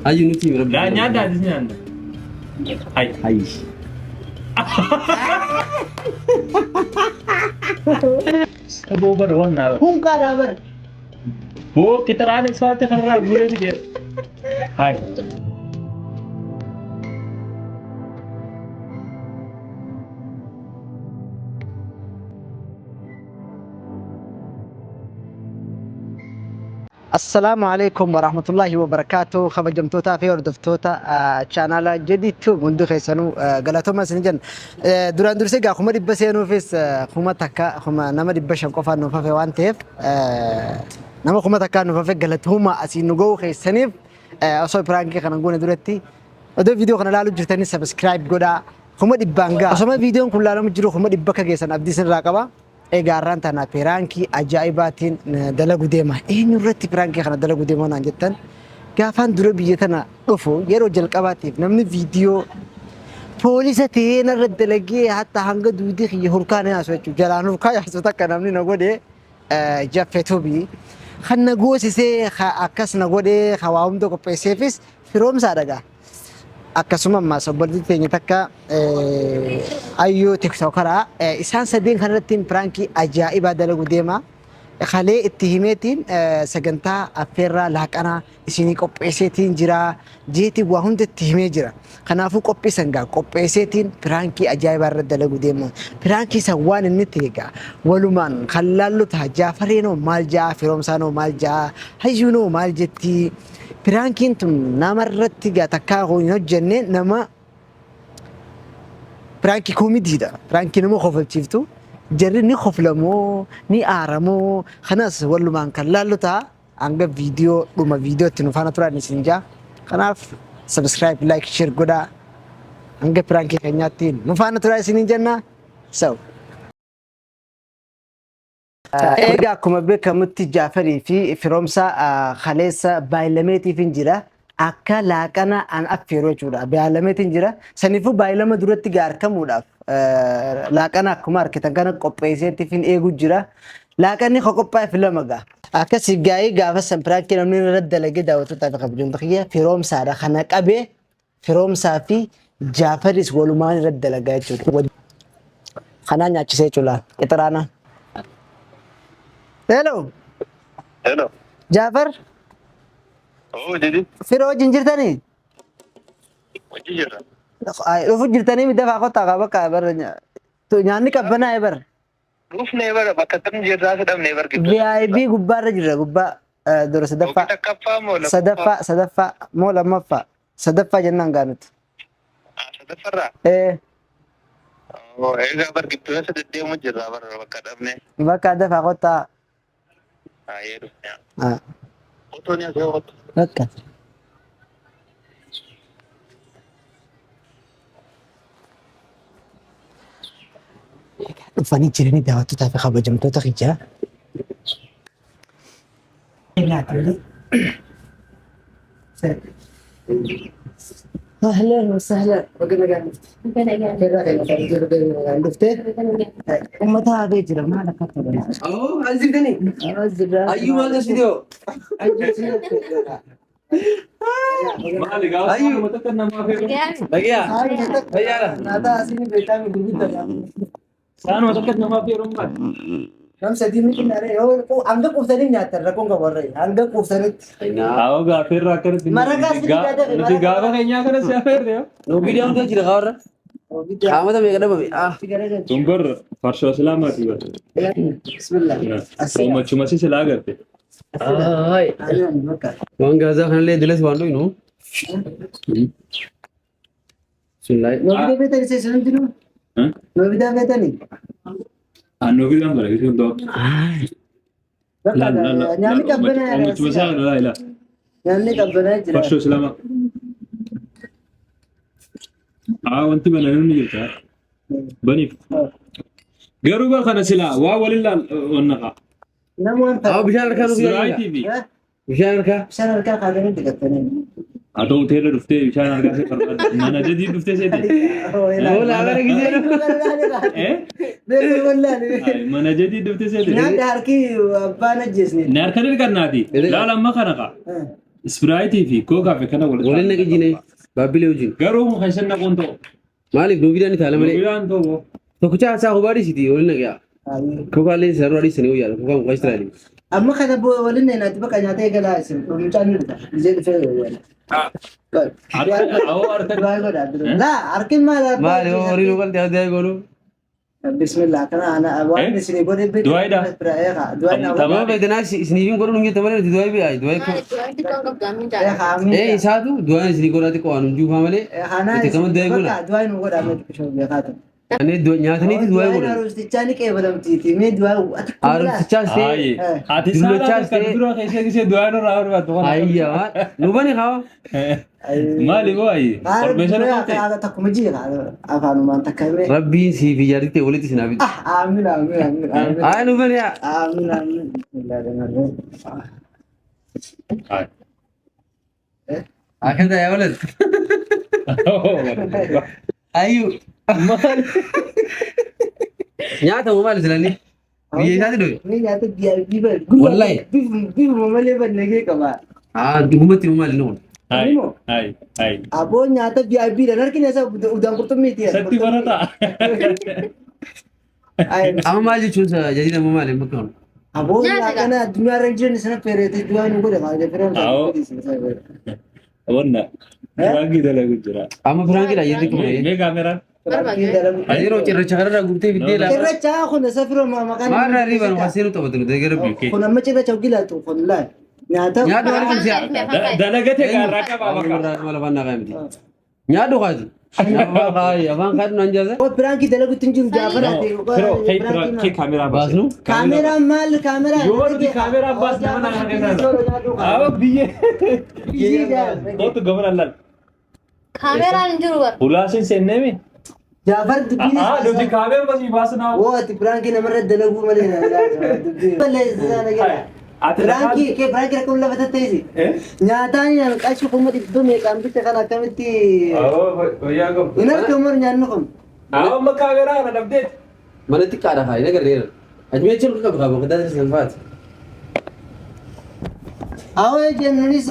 Ayyu nuti himi rabbi. Laa nyaadhaa atis nyaanna. Hay. Hayyi. Saboo bara wannaa bara. Kun qaaraa bara. Boo qixiraan isfaatti kanarraa guuree fide. Hay. Assalaamu alaikum warahmatullahi wabarakaatu kabajamtootaa fi hordoftoota chaanaala Jadii Tube hundi keessanuu galatooma isin jenna. Duraan dursee egaa 500,000 seenuufis 1000 kuma nama 500 qofaan nuuf hafe waan ta'eef nama 1000 nuuf hafe galatooma asiin nu ga'uu keessaniif osoo piraankii kana goone duratti odoo viidiyoo kana ilaaluu jirtanii subscribe godhaa 100,000 ga'a. Osoma viidiyoon kun ilaalamu jiru 100,000 akka geessan abdii isinirraa qaba. Egaa har'aan tana piraankii ajaa'ibaatiin dalagu deema. Eenyu irratti piraankii kana dalagu deema naan jettan gaafaan dura biyya tana dhufu yeroo jalqabaatiif namni viidiyoo poolisa ta'ee narra dalagee hatta hanga duudii kiyya hurkaa na yaasu jechuudha. Jalaan hurkaa yaasu takka namni na godhe Jaffe Tubi. Kan na goosisee akkas na godhee ka waa hunda qopheesseefis firoomsaa dhagaa. Akkasuma ammaas obboleettii teenya takka Ayyuu tiktookaraa isaan sadeen kanarratti piraankii ajaa'ibaa dalagu deema. Kalee itti himeetiin sagantaa affeerraa laaqanaa isinii qopheesseetiin jira jeetiin waa hunda itti himee jira. Kanaafuu qophii san gaa qopheesseetiin piraankii ajaa'ibaa irra dalagu deema. Piraankii san waan inni ta'e gaa walumaan kan laallu ta'a. Jaafareenoo maal ja'a, Firoomsaanoo maal ja'a, Hayyuunoo maal jettii. Piraankiin tun nama irratti gaa takkaa hin hojjenne nama piraankii koomidiidha. Piraankii nama kofalchiiftu. Jarri ni koflamoo ni aaramoo kanas walumaan kan laallu ta'a. Hanga viidiyoo dhuma viidiyootti nu faana turaa isin jaa. Kanaaf subscribe, like, share godhaa. Hanga piraankii keenyaatti nu faana turaa isiniin jenna. So. Egaa akkuma beekamutti Jaafarii fi Firoomsaa kaleessa baay'ilameetiifin jira. Akka laaqana an affeeru jechuudha. Baay'ilameetiin jira. Saniifuu baay'ilama duratti gaa argamuudhaaf laaqana akkuma argitan kana qopheesseetiifin eegu jira. Laaqanni ka qophaa'eef lama gaa. Akkasii gaa'ii gaafa san piraankii namni irra dalagee daawwattootaa fi kabajamtoota kiyya Firoomsaadha. Kana qabee Firoomsaa fi Jaafaris walumaan irratti dalagaa jechuudha. Kanaa nyaachisee jechuudha qixiraana. Hello. Hello. Jaafar. Oh, Didi. Firoo wajjin jirtanii? Hojii jirra. Dhufu jirtanii dafaa kottaa qaba bakka bara nyaanni qabbanaa'e bara. Dhufnee bara bakka tam jirraa si dhabnee bar gidduu. VIP gubbaarra jirra gubbaa dura sadaffaa. Yookiin takkaffaa moo lammaffaa? Sadaffaa sadaffaa moo lammaffaa sadaffaa jennaan gaa nuti. Ah, Sadaffarraa? Ee Oh, egaa bar gidduu isa deddeemu jirra bar bakka dhabnee. bakka dafaa kottaa. Baay'ee dhufnee. Ah, Otoo ni asii ooltu. Bakka. Dhufanii jiranii daawwattootaa fi kabajamtoota kiyyaa. Ahlan wa sahlan. Baga nagaan dhufte. Baga nagaan dhufte. Uummata hafee jira maal akka ta'e. Oh, maal jirtanii? Ayyuu maal tasitee? Maali gaafa Ayyuu. saanuma takka namaa feeru. Dhagyaa. Fayyaadha. Saanuma takka namaa feeru maali? Nam sadii miti nare yoo hanga quuftanii nyaatan rakkoon qabu warra hanga quuftanitti. Awwa gaafeerra akkanatti. Maraqaa si fidaa Nuti gaafa keenyaa kana si afeerre. Nu viidiyoo hunda jira kawarra. Qaamota meeqa dhabame? Ah. Tun bar farshoo islaamaati bar. Bismillah. Gammachuma si silaa agarte. Ay. Waan gaazaa kanallee dilas waan dhuynu. Bismillah. Noo bitaa beetanii isin hundinuu? Noo bitaa beetanii? Annoo bidaan bara bituu ta'u. Nyaanni qabbanaa Gammachuma isaa laa ilaa. Nyaanni qabbanaa jira. Farshoo islaamaa. Aa wanti bananii ni jirta. Baniif. Garuu bar kana silaa waa walin laal wanna kaa. Nama waan Haa bishaan harkaa nu guyyaa. Siraayitii fi Bishaan harkaa. Bishaan harkaa kaatanii dhiqatanii. haa ta'u teerra dhuftee bishaan harkaa see barbaadde. Mana jadii dhuftee seete. Loola gara gisee. Eh? Mana jadii dhuftee seete. Nyaanni harki abbaan ajjeesne. Ni harka dirqannaati. Laal amma kana kaa. Ispiraayitii fi kookaa fi kana walitti. Waliin naqi jine baabbilee wajjin. Garuu kun keessan naquun ta'u. Maaliif nuubidaan itaala malee. Nuubidaan ta'u. Tokkicha isaa hubaa dhiisiti waliin naqi yaa. Kookaallee sarara dhiisanii wayyaadha. Kookaan mukaa Israa'el. Amma kana waliin naati bakka nyaata eegalaa isin mucaan ni dhufa. Ijee dhufee wayyaadha. Awoo harka. Du'aa godha. Laa harki maal Maali horii nu qaltee adda goonu. Bismillah kana ana waan isin godhe beeku. Du'aayidha. Du'aa Yoo fedhanaa isiniifin godhu nu jette malee nuti du'aa bi'aa du'aa Maali du'aa xiqqoon qabdu amiin jaalladha. Amiin. Ee isaatu du'aan isinii godhaa xiqqoo waan juufaa malee itti kama du'aa godha. Du'aa nu godha amma xiqqoo beekaatu. Ani nyaataniiti du'aa godhan. Haaromsichaa ni qeebalamtiiti. Mee du'aa Haaromsichaas ta'e Ati Dullochaas saalaa kan ta'e dura keessa gisee du'aa nurraa barbaaddu. ayya nu bani haa. Maali boo ayyi? Korbeessa nu qabte. Takkuma jira afaanumaan takka himee. Rabbiin siif ijaartee walitti isin haa fidu. Amiin amiin amiin amiin. Haa nu bani haa. Amiin amiin. Akkana yaa walad. Ayyu. Maali? Nyaata moo maali silanii? Biyya isaati dhufe. Ni nyaata biyya Wallahi. Bifuma malee bannagee qaba. Haa dhugumatti moo maali nuun? Ayi ayi ayi. Aboo nyaata VIP dha. Harki isaa udaan qurxummiiti. Satti barataa. Amma maal jechuun jajila amma maali bakka kun? Aboo Nyaata nyaata kana addunyaa irra hin jirre sana feereetee du'aa nu godhe maa fireen Awoo. Wanna. Piraangii dalagu jira. Amma firaankiidha jirri kuma. Mee kaameraan? Yeroo cirracha kanarraa guurtee fiddee lafa. Cirracha kun isa firoo maqaan. Maal riiban waa seenu taphatu nuti gara biyya. Kun amma cirracha ogilaatu kun laal. Nyaata. Nyaadhu waan kun si'a. Dalagate gaarraa qabaa bakka. Maal afaan naa qaamti. Nyaadhu kaati. Afaan kaadhu naan jaasa. Oo piraankii dalaguutti hin jiru jaafaraati. Firoo kee kaameraa Baasnu. Kaameraa maal kaameraa? Yoo nuti kaameraa baasne mana kana keessa. Awoo biyyee. Kootu gamana laal. Kaameraan hin jiru bara. Hulaasin seenneemi. Jaafar dubbiin Haa nuti kaameraa basii baasnaa. Oo ati piraankii namarra dalaguu malee. Ati Piraankii kee piraankii rakkoon lafa tatteessi. Nyaataan nyaannu qarshii 500,000 meeqaan bitte kan akkamitti Awoo wayyaa qabu. hin argamu nyaanni kun. Awoo amma kaameraa kana dhabdeet. Mana xiqqaadha haa hin agarreera. Ajmee jiru qabu qaba qodaa san faati. Awoo jennuunis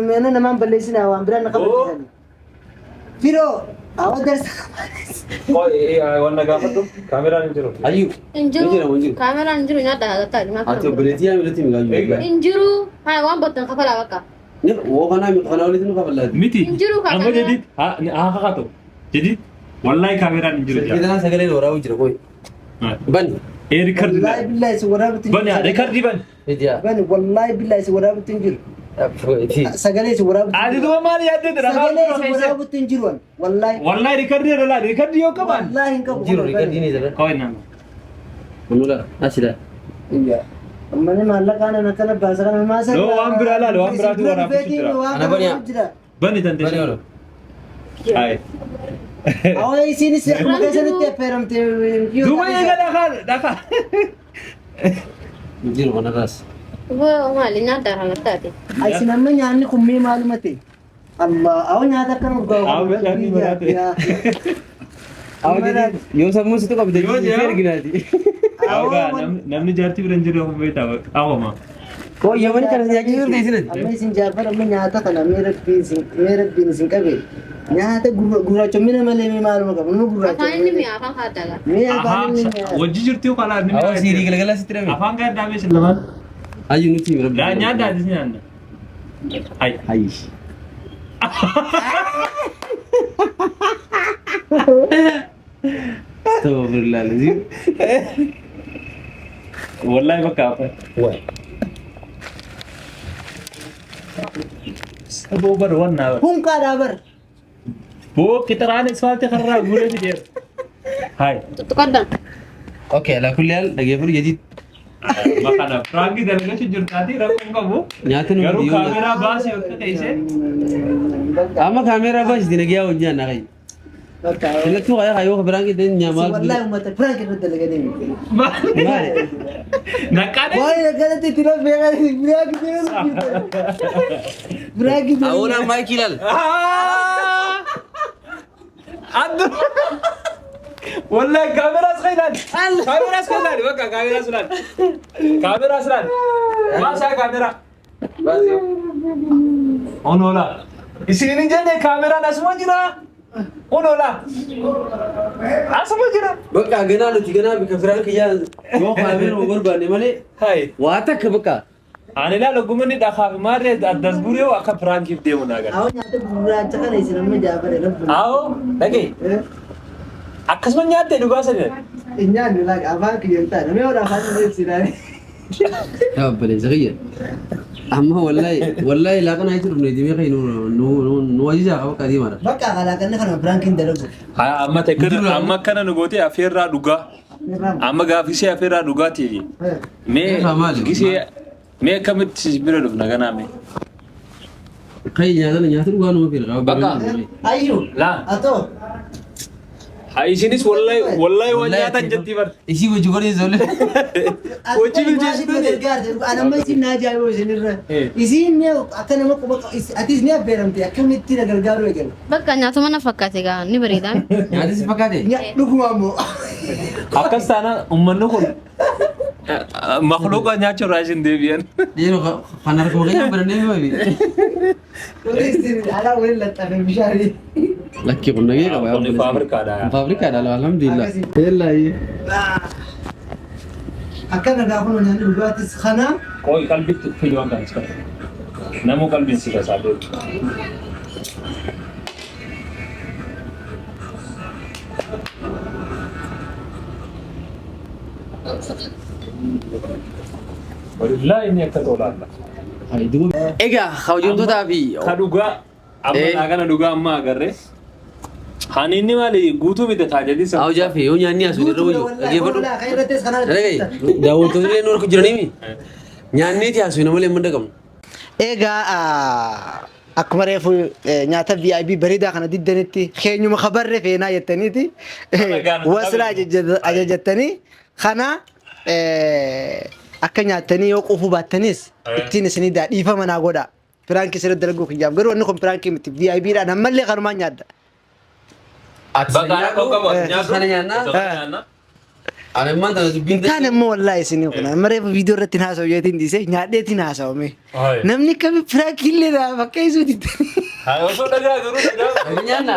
meena namaan balleessina waan biraan na kabachiisan. Firoo awoo darsa. Wanna gaafadhu kaameraan hin jiru. Ayyu. Hin Ni jira moo hin jiru. jiru? Kaameraan hin jiru nyaadha hagattaa. Ati obboleettii yaa milatti migaayyu. Hin jiru. Haa waan battan kafalaa bakka. Ni woo kanaa kanaa walitti nu kafallaati. Miti. Hin jiru Amma kaameraan. jadid haa kakatu. Jadid wallahi kaameraan hin jiru. Silkii sagaleen waraabuu jira kooyi. Bani. Ee riikardii. Wallaahi billaahi si waraabutti hin Bani riikardii bani. Idiyaa. Bani wallaahi billaahi si waraabutti hin jiru. Sagalee si waraabutti Ati duba maali yaaddee jira? Sagalee si waraabutti hin jiru. Wallaahi. Wallahi riikardii irra laali riikardii yoo qaban. Wallaahi hin qabu. Jiru riikardiin jira. Kooyi nama. Kunula asida. Amma maallaqaan akkana baasa kana maasa. No, waan biraa laali, waan biraatu waraabutti jira. Ana bani yaa. jira. Bani tante. Bani oolu. Ayi. Awoo isiinis akkuma keessanitti affeeramte. Duba eega dhakaa dhakaa. Jiru kanarraas. Boo maali nyaadha hagattaati. Isin amma nyaanni kun mee maaluma ta'e? Allah, awoo nyaata akkana urgaa'u. Awoo nyaanni maraate. Yoo sammuu situ qabde Yoo si jira. arginaati. Awgaa namni jaartii bira hin jiru kun beektaa awwama. Koo yamani kana nyaachuu jirti isinati. Amma isin Jaafar amma nyaata kana mee rabbiin isin qabe. Nyaata gurraachomina malee mee maaluma qabu? Nama Afaan inni gurraachomina. mi'a afaan kaaddaga. Mee afaan inni mi'a. Wajji jirti kalaa ni Awwa siirii galgala sitti dhame. Afaan kan daamee sin lamaan. Ayyu nuti rabbi. Laa nyaadhaa atis nyaanna. Ayi. Ayyi. Astaghfirullah alazim. Wallahi bakka afaan. Wai. Saboo bar wannaa bar. Kun qaadhaa bar. Boo qixiraan isfaaltii kanarraa guuree fideera. Hai. Tuttuqaddan. Okay, ala kulli haal dhageeffadhu jadid. Makana piraangii dalagachuu jirtaati rakkoon qabu. Nyaata nu Garuu yoo kaameraa baasii akka ta'e Amma kaameraa baasiti nagiyaa hojii anna kai. Bakka. Filattuu kaya kayoo biraan qixxeen nyaamaa. Wallaahi uummata piraank irratti dalaganii miti. Maali? Naqqaadhe. Waan akkanatti itti lafee piraank piraank Awwaala maayikii ilaal. Addu. Wallahi kaameraa as ilaali. Kaameraa as ilaali bakka kaameraa as ilaali. Kaameraa as ilaali. Baasaa kaameraa. Onola. Isin hin jenne kaameraan asuma jira. Onola. Asuma jira. Bakka ganaa nuti ganaa bika firaan kiyyaa yoo kaameera nu barbaanne malee Hai. waa takka bakka. Ani ilaala gumanni dhakaaf maarree addas guree akka piraankiif deemu naa gara. Awwa nyaata gurraacha kana isin amma jaafare rabbi. Awo dhagee akkasuma nyaatte dhugaa sani. Hin nyaanne laga afaan kiyya hin taane. Mee warra afaan inni ibsinaan. Yaa obboleessa kiyya. Amma wallahi wallahi laaqana jechuun dhufne dimee kee nu nu nu nu ajajaa qaba bakka deemaadha. Bakka kalaaqanni kana piraankiin dalagu. Amma tekkana amma akkana nu gootee afeerraa dhugaa. Amma gaafisee afeerraa dhugaati. Mee Afeerraa maali? gisee mee akkamitti si bira dhufna ganaa mee. Kai nyaata nyaata dhugaa numa fedha. Bakka. Ayyu. Laa. Atoo. Haa isinis wallahi wallahi waan nyaatan jetti bar. Isii hojii godhee ijoollee. Hojii bilcheessituu Anamma isin na ajaa'ibu isinirra. Eh. Isin mee akka nama quba atis ni affeeramte akkamitti na gargaaru eegale. Bakka nyaatuma na fakkaate gaa ni bareeda. Nyaati si fakkaate? Dhuguma ammoo. Akkas taanaan uummanni kun makluuqa nyaachuu irraa isin deebi'an. Dhiiroo kan harkuma keenyaan barannee mi Isin alaa waliin laxxafe bishaanii. Lakki kun nagee qaba. Kun faafrikaadha. Kun faafrikaadha alhamdulillah. Akkasii. Eellaayi. Akkana gaa kun nyaanni dhugaatis kana. Qoy qalbitti fidi waan kana sikata. Namuu qalbiin si kasaa beeku. Wallaahi inni akka tolaalla. Egaa kabajamtootaa fi Ka dhugaa amma Eh. naa kana dhugaa amma agarree. Hani inni maali guutuu miti taajajii sana. Awjaa fi yoo nyaanni asuu irra wayyu dhaggeeffadhu. Dhagaye daawwattoonni illee nu harka jiraniimi. Nyaanneeti haasofna malee hin madaqamnu. Egaa akkuma reefu nyaata VIP bareedaa kana diddanitti keenyuma kabarre feenaa jettaniiti waslaa ajajattanii kana akka nyaattanii yoo quufuu baattanis ittiin isinii daa dhiifama naa godha. Piraankii sirriitti dalaguu kiyyaaf garuu inni kun piraankii miti VIP dhaan ammallee kanumaan nyaadha. Bakka rakkoo qabu ati nyaadhu. Kana nyaannaa? Isa kana nyaannaa. Ani ammaan tana dubbiin Kaan immoo wallaahi isinii kun amma reefu viidiyoo irratti hin haasa'u jeetiin dhiisee nyaadheetiin haasa'u mee. Hayi. Namni kami piraankii illee naa fakkeessuu diddanii. Hayi osoo dhagaa garuu dhagaa. Nyaanna.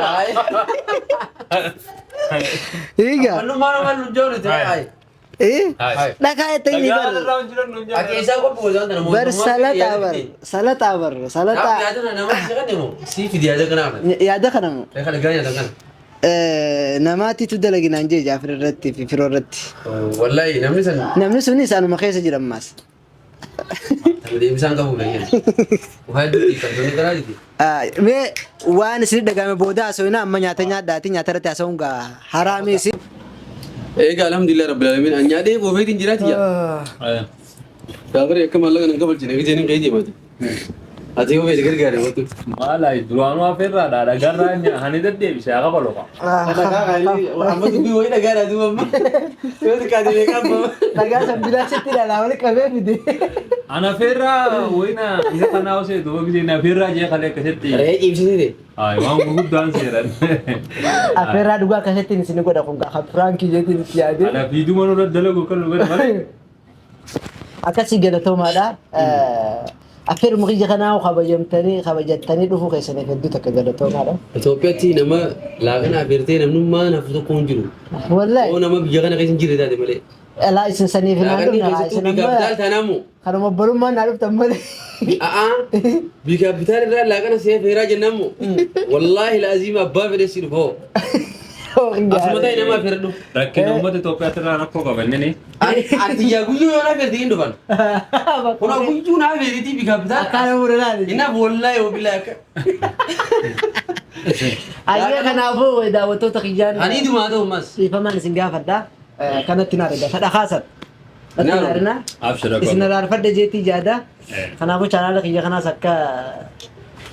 Egaa. Mannummaa nama lujjaa nuti. Hayi. Eh? Hayi. Dhagaa jettanii Dhagaa bar. irraa hin jiran nuun Ati eessaa qophii gosa tana Bar salaxaa bar. Salaxaa bar. Salaxaa. Yaada nama isa kan deemu sii fidi yaada kana kana. Yaada kana moo? Kana gara nyaata kana. Namaatitu dalaginaan jee Jaafir irratti fi firoo irratti. Wallahi namni san Namni sunis anuma keessa jira ammaas. deebisaan qabu beekan. Waa hedduutti qabdoonni garaa jiti. Mee waan isin dhagame booda haasawina amma nyaata nyaadhaati nyaata irratti haasawuun gaa haraamii isin. Egaa alhamdulillah rabbil alamin an nyaadhee boofeetiin jiraati yaa. Gaafari akka maallaqa nan kabalchine giseen hin qayyee maati. Ati yoo feete gargaare mootu. Maala duraanuu afeerraadha dhagarraa hani deddeebise haa kafalu qaba. Amma dubbii wayii dhagaadha duuba amma. Yoo xiqqaate meeqa amma. Dhagaa san bilaashitti ilaalaa wali qabee fide. Ana afeerraa wayina isa kanaa osoo duuba giseen afeerraa jee kalee akkasitti. Re'ee ciibsisee. Hayi waan gurguddaan seeran. Affeerraa dhugaa akkasittiin isin godha kun gaa piraankii jeetiin itti yaadee. Ana fiiduma nurra dalagu kan nu godhe malee. Akkasii galatoomaadha. Affeeruma kiyya kanaa kabajamtanii kabajattanii dhufuu keessaniif hedduu takka galatoomaadha. Itoophiyaatti nama laaqana affeertee namnummaa naaf tokko hin jiru. Wallahi. Oo nama biyya kana keessa hin jirre taate malee. Alaa isin saniif hin Laaqanni dhufna keessattuu isin biyya amma kaapitaal taanaamu. kanuma obbolummaan naa dhuftan malee. A'aa biyya kaapitaal irraa laaqana see affeeraa jennaamu. Wallaahi laaziima abbaa fedhe si dhufa hoo. Asuma ta'e nama affeeradhu. Rakkina uummata Itoophiyaatti irraa rakkoo qaba inni. Ati yaa guyyuu yoo na affeerte hin dhufan. Kuna guyyuu na affeerti biyya kaapitaal. Akkaan nama laale. Innaaf wallaahi wabillahi akka. Ayyee kanaafuu daawwattoota kiyyaan Ani dumaa ta'u mas. dhiifamaan isin gaafadha. Kanatti na arga. Sadha kaasan. Natti na arna. Abshira Isin araarfadhe jeetii jaada. Eh. Kanaafuu chaanaala kiyya kanaas akka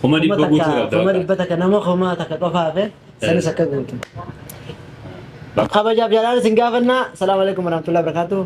100,000 guutuu qabda. 100,000 nama 1,000 qofa hafe sanis akka guutu. Kabajaaf jaalaan isin gaafannaa. Salaamu alaikum warahmatullahi wabarakatuh.